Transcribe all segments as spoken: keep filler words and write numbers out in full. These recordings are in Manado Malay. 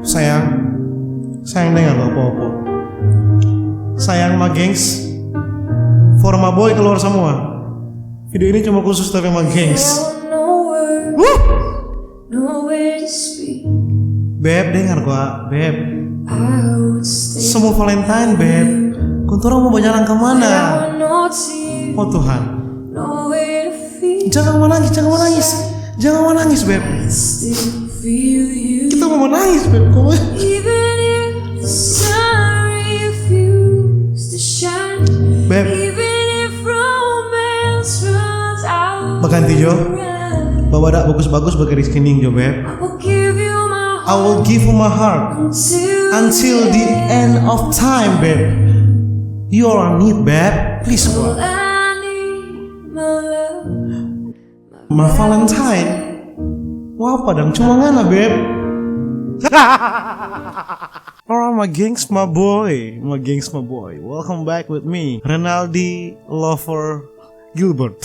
Sayang, sayang dengar lo, opo-opo. Sayang, ma gengs, for ma boy keluar semua. Video ini cuma khusus tapi ma gengs. Wuh! Beb, dengar gua, Beb. Semua Valentine, Beb. Kong torang mo bajalang ka mana? Oh Tuhan. Jangan manangis, jangan manangis. Jangan manangis, Beb. Kita mo manangis, Beb. Kong Beb. Baganti jo. Babada bagus-bagus bagaris kening jo, Beb. I will give you my heart until the end of time, Beb. You are need, Beb. Please, Beb. My Valentine. Wapa dang cuma ngana, Beb. Alright, my gengs, my boy. My gengs, my boy. Welcome back with me, Renaldi Lover Gilbert.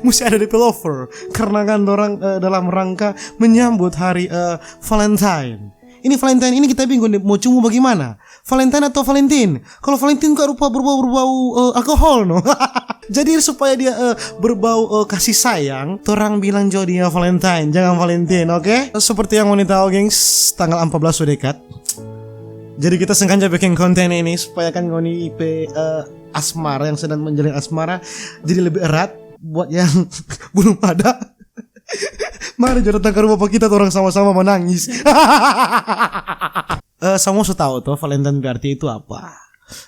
Musti ada depe lover. Karena kan dorang, eh, dalam rangka menyambut hari, eh, Valentine. Ini Valentine ini kita bingung deh, mau cuma bagaimana? Valentine atau Valentine? Kalau Valentine kan rupa berbau-berbau, eh, alkohol, no? Jadi supaya dia, eh, berbau, eh, kasih sayang, torang bilang jo dia Valentine, jangan Valentine, oke? Seperti yang ngoni tahu, gengs, tanggal empat belas so dekat. Jadi kita sengaja bikin konten ini supaya kan ngoni pe, eh, asmara yang sedang menjalin asmara jadi lebih erat. Buat yang belum ada, mari jo datang ka rumah pa kita, torang sama-sama manangis. Eh, samua so tau to, Valentine pe arti itu apa?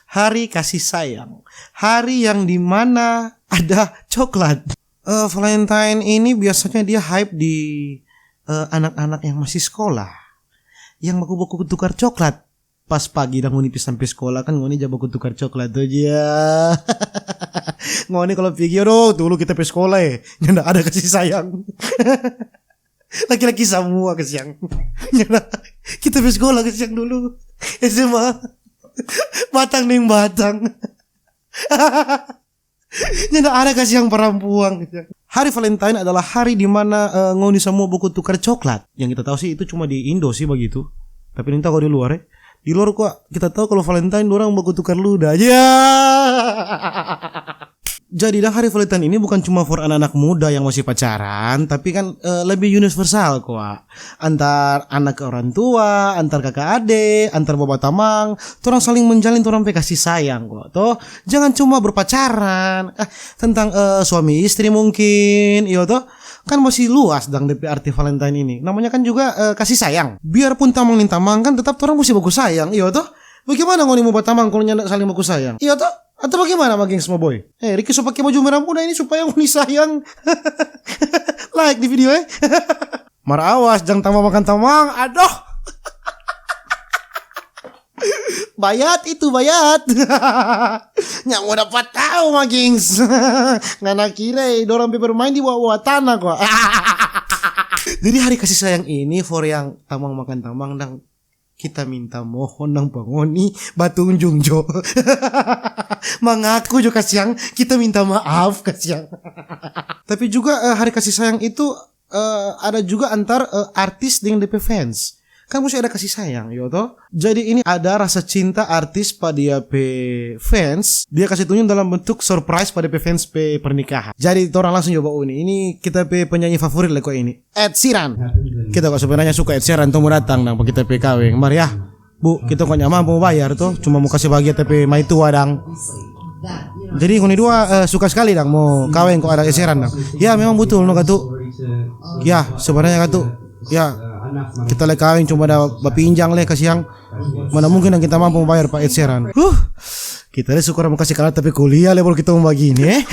Hari kasih sayang. Hari yang dimana ada coklat. Eh, Valentine ini biasanya dia hype di, eh, anak-anak yang masih sekolah. Yang baku-baku tukar coklat. Pas pagi dang ngoni pi sampe skola kan ngoni ja baku tukar coklat tu ja. Ngoni kalo pigi, aduh, dulu kita pe skola e, nyanda ada kasih sayang. Laki-laki samua kasiang. Nyanda, kita pe skola kasiang dulu. S M A. Batang deng batang. Nyanda ada kasiang parampuang. Hari Valentine adalah hari di mana, eh, ngoni samua baku tukar coklat. Yang kita tahu sih itu cuma di Indo sih bagitu. Tapi nintau kalo di luar, eh. Di luar kwa kita tahu kalo Valentine dorang baku tukar luda. Ya. Jadi dang hari Valentine ini bukan cuma for anak-anak muda yang masih pacaran, tapi kan, eh, lebih universal kwa. Antar anak ke orang tua, antar kaka ade, antar bapa tamang, torang saling menjalin torang pe kasih sayang kwa, to. Jangan cuma berpacaran, eh, tentang, eh, suami istri mungkin, iyo to. Kan masih luas dang depe arti Valentine ini. Namanya kan juga, eh, kasih sayang. Biarpun tamang deng tamang kan tetap torang musti baku sayang, iyo to. Bagaimana ngoni mo batamang kalo nyanda saling baku sayang? Iyo to? Atau bagaimana, Mageng Semua Boy? Eh, Ricky so pake baju merah muda ini supaya ngoni sayang. Like di video, eh. Mar awas, jang tamba makan tamang. Adoh. Bayat itu, bayat. Nyanda mo dapa tau, Mageng. Ngana kira, eh, dorang pe bermain di bawah-bawah tanah kwa. Jadi hari kasih sayang ini for yang tamang makan tamang dang kita minta mohon dang pa ngoni batunjung jo. Mangaku jo kasiang, kita minta maaf kasiang. Tapi juga, eh, hari kasih sayang itu, eh, ada juga antar, eh, artis deng depe fans. Kan musti ada kasih sayang, yo to? Jadi ini ada rasa cinta artis pa dia pe fans, dia kasih tunjung dalam bentuk surprise pa dia pe fans pe pernikahan. Jadi torang langsung jo bauni. Ini kita pe penyanyi favorit lah kwa ini. Ed Sheeran. Kita kwa sebenarnya suka Ed Sheeran tu mo datang dang pa kita pe kaweng. Mar ya, Bu, kita kwa nyanda mampu mo bayar to, cuma mo kase bahagia ta pe maitua dang. Jadi ngoni dua, eh, suka skali dang mo kaweng kwa ada Ed Sheeran dang. Ya, memang butul no katu. Ya, sebenarnya katu. Ya, kita le kaweng cuma ada bapinjang le kasiang. Mana mungkin dang kita mampu mo bayar pa Ed Sheeran. Huh. Kita le suka orang mo kase kalah ta pe kuliah le baru kita mo bagini, eh.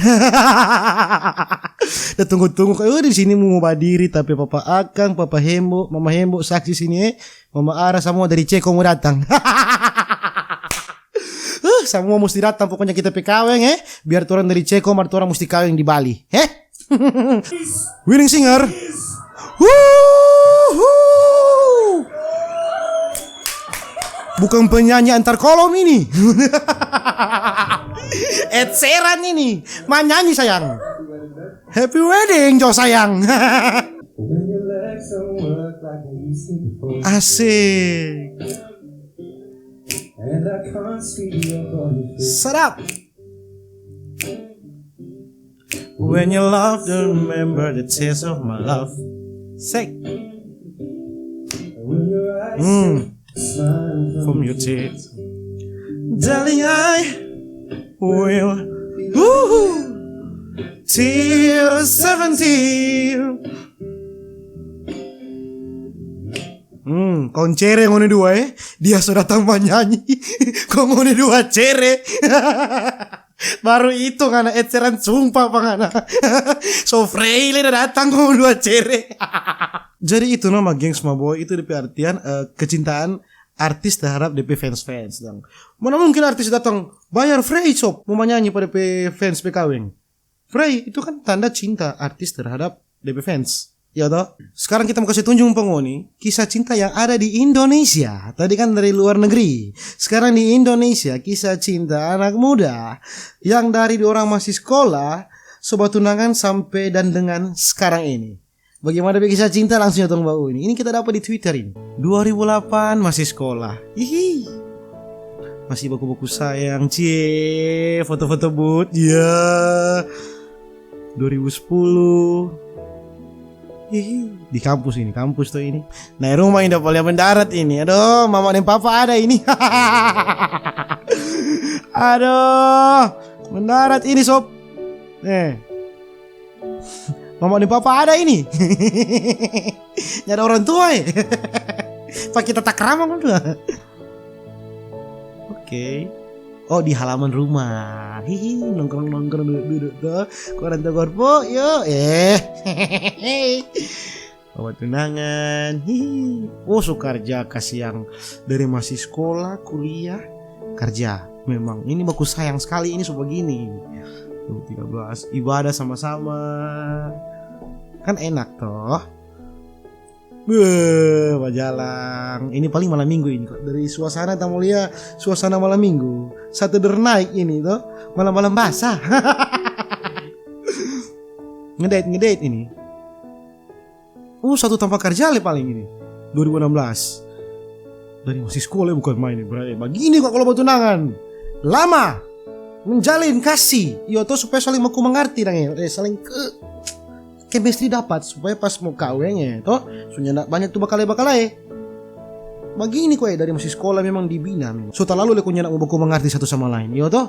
Da tunggu-tunggu, eh, di sini mo badiri, tapi papa akang, papa hembo, mama hembo, saksi sini, eh. Mama Ara, samua dari Ceko mo datang. Huh, samua musti datang, pokoknya kita pe kaweng, eh. Biar torang dari Ceko, mar torang musti kaweng di Bali, eh. Winning singer. Wuhu. Bukan penyanyi antar kolom ini. Ed Sheeran ini. Manyanyi sayang. Happy wedding jo sayang. Asik. Sedap. When you love, don't remember the taste of my love. Sek. Hmm. From your teeth. Darling, I will. Woohoo. Till seventeen. Hmm, kong cere ngoni dua, eh. Dia so datang manyanyi. Kong ngoni dua cere. Baru itu ngana Ed Sheeran, sumpah pa ngana. So Frey le da datang kong dua cere. Jadi itu nama gengs, my boy, itu depe artian, eh, kecintaan artis terhadap depe fans-fans dang. Mana mungkin artis datang bayar Frey shop mo manyanyi pa depe fans pe kaweng? Frey itu kan tanda cinta artis terhadap depe fans. Ya toh? Sekarang kita mo kase tunjung pa ngoni kisah cinta yang ada di Indonesia. Tadi kan dari luar negeri. Sekarang di Indonesia, kisah cinta anak muda yang dari orang masih sekolah, so batunangan sampe dan dengan sekarang ini. Bagaimana pe kisah cinta, langsung tong bawa ini. Ini kita dapat di Twitter ini. Dua ribu delapan masih sekolah. Hihi. Masih baku-baku sayang, cie, foto-foto booth, ya. Dua ribu sepuluh. Hihi, di kampus ini, kampus tuh ini. Naik rumah ini, dapat lihat mendarat ini. Aduh, mama dan papa ada ini. Aduh, mendarat ini, sob. Eh. Mama dan papa ada ini. Nyanda orang tua, eh. Pa kita takrama dua. Oke. Oh, di halaman rumah. Hihi, nongkrong-nongkrong, duduk-duduk tuh. Ko orang tua korpo, yo. Eh. Bawa tunangan. Hihi. Oh, so karja kasiang. Dari masih sekolah, kuliah, karja. Memang ini baku sayang sekali ini so bagini. Tuh, tiga belas. Ibadah sama-sama. Kan enak toh. Beuh, bajalang. Ini paling malam minggu ini kok. Dari suasana, tamu lia, suasana malam minggu. Satu der naik ini toh. Malam-malam basah. Ngedate, ngedate ini. Uh, satu tampa karja le paling ini. Dua ribu enam belas. Dari masih sekolah bukan main ini, berarti. Bagini kok kalau batunangan. Lama. Menjalin kasih. Iyo toh, supaya saling baku mengerti dang, eh. Eh, saling ke chemistry dapat supaya pas mo kaweng, eh, toh. So nyanda banyak tu bakale-bakale. Bagini kok, eh, dari masih sekolah memang dibina memang. So talalu le ko nyanda mo baku mengerti satu sama lain. Iyo toh?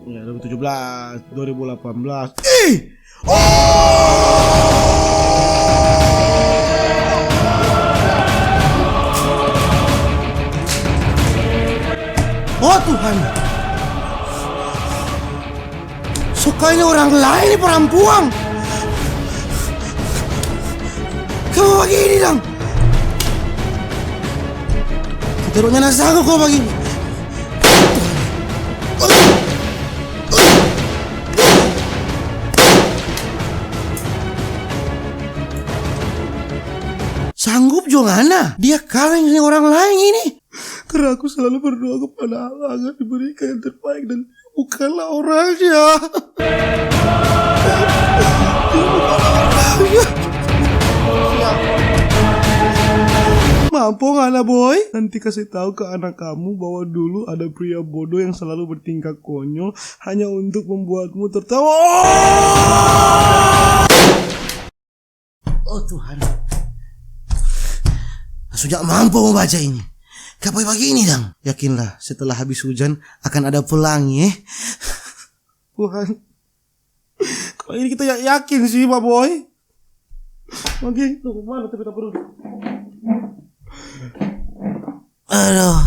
Ya, dua ribu tujuh belas, dua ribu delapan belas. Ih! Oh! Oh, Tuhan. Sukanya orang lain ni parampuang. Kamu bagini dang. Kita dua nyanda sanggup kau bagini. Sanggup jo ngana dia kaweng deng orang laeng ini? Karena aku selalu berdoa kepada Allah agar diberikan yang terbaik dan bukanlah orangnya. Mampu ngana, boy? Nanti kasih tahu ke anak kamu bahwa dulu ada pria bodoh yang selalu bertingkah konyol hanya untuk membuatmu tertawa. Oh Tuhan. Sudah mampu membaca ini. Kapai bagini dang? Yakinlah, setelah habis hujan akan ada pelangi, eh. Tuhan. Kalau ini kita ya-, yakin sih, Pak Boy. Oke, tuh mana tapi tak perlu. Aduh.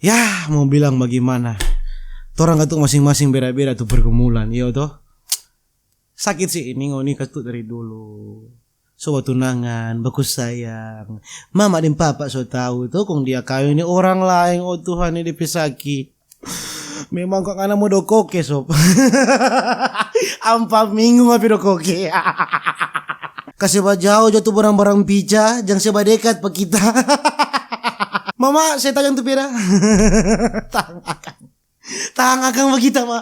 Ya, mau bilang bagaimana? Torang katu masing-masing beda-beda tu pergumulan, iyo toh? Sakit sih ini ngoni katu dari dulu. So batunangan, baku sayang. Mama deng papa so tau to, kong dia kaweng deng orang laeng. Oh Tuhan, ini depe saki. Memang kong ana mo dokoke, sob. Ampa minggu ngape dokoke. Kase bajao jo tu barang-barang pica, jang se badekat pa kita. Mama, se tajang tu pira. Tahang akang. Tahang akang bagita, ma.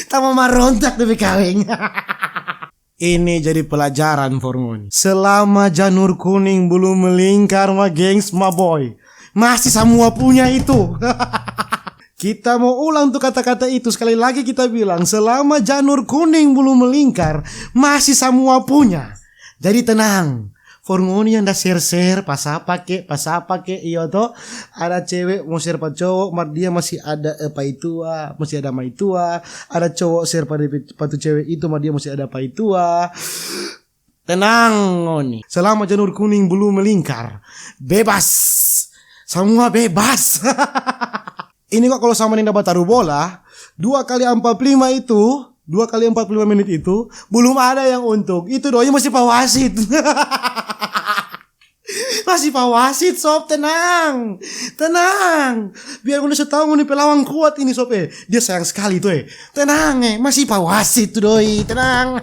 Tama marontak depe kaweng. Ini jadi pelajaran for ngoni. Selama janur kuning belum melingkar, ma gengs, ma boy, masih samua punya itu. Kita mo ulang tu kata-kata itu sekali lagi, kita bilang, selama janur kuning belum melingkar, masih samua punya. Jadi tenang. For ngoni yang da share-share, pa sapa ke, pa sapa ke, iyo to. Ada cewe mo share pa cowo, mar dia masih ada, eh, paitua, masih ada maitua. Ada cowo share pa, pa tu cewe itu, mar dia masih ada paitua. Tenang ngoni. Selama janur kuning belum melingkar, bebas. Samua bebas. Ini kok kalau sama nenda bataru bola, dua kali ampat puluh lima itu, dua kali ampat puluh lima menit itu, belum ada yang untung. Itu doi masih pa wasit. Masih pa wasit, sob, tenang. Tenang. Biar ngoni so tau ngoni pe lawang kuat ini, sob, eh. Dia sayang sekali tu, eh. Tenang, eh. Masih pa wasit tu doi, tenang.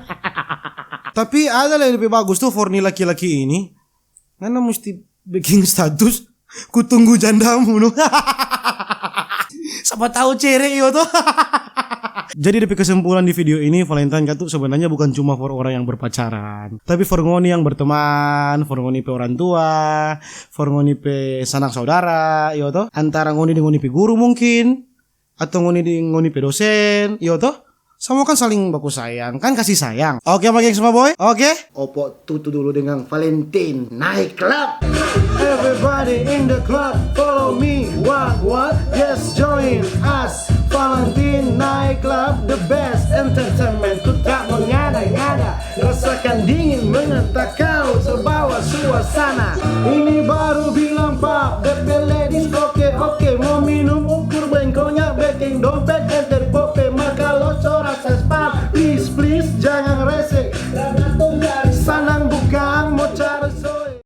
Tapi ada lei lebih bagus tu for ni laki-laki ini. Ngana musti bikin status, "Kutunggu jandamu," no. Sapa tau cere, iyo to. Jadi, de pe kesimpulan di video ini, Valentine katu sebenarnya bukan cuma for orang yang berpacaran, tapi for ngoni yang berteman, for ngoni pe orang tua, for ngoni pe sanak saudara, iyo to. Antara ngoni deng ngoni pe guru mungkin, atau ngoni deng ngoni pe dosen, iyo to. Samua kan saling baku sayang, kan kasih sayang. Oke, ma gengs, ma boy? Oke? Opo tutu dulu dengan Valentine Night Club. Everybody in the club, follow me. What, what? Yes, join us. Valentine Night Club, the best entertainment. Ku tak mengada-ngada, rasakan dingin mengantar kau terbawa suasana. Ini baru bilang pap, de pe ladies oke, oke. Mo minum ukur bengkonya, beking dompet enter pope. Maka lo coras es pap, please, please, jangan rese. Sanang bukang